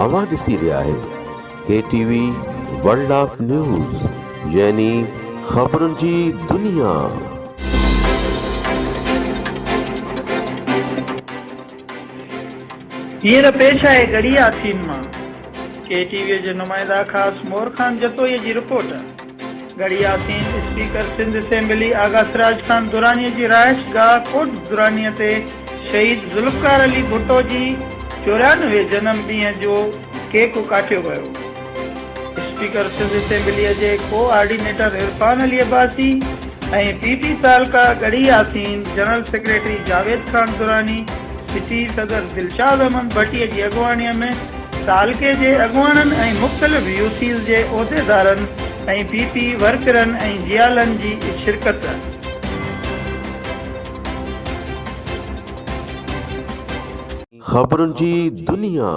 اوهان ڏسي رهيا آهيو K T V world of news يعني خبرن جي دنيا. هينئر پيش آهي ڳڙهي ياسين مان ڪي ٽي وي جي نمائنده خاص مور خان جتوئي جي report. Garhi Yasin, speaker Sindh assembly Agha Siraj Khan Durrani جي رهائش گاهه ڪوٽ دراني تي شهيد ذوالفقار علي ڀٽو جي 94 جنم ڏينهن جو ڪيڪ ڪاٽيو ويو. اسپيڪر سنڌ اسيمبليء جي coordinator Irfan Ali Abbasi ۽ P P تعلقه Garhi Yasin general secretary Javed Khan Durrani, city صدر دلشاد احمد ڀٽي جي اڳواڻيء ۾ تعلقي جي اڳواڻن ۽ مختلف يوسيز جي عهديدارن ۽ پي پي ورڪرن ۽ جيالن جي شرڪت. خبرن جي دنيا.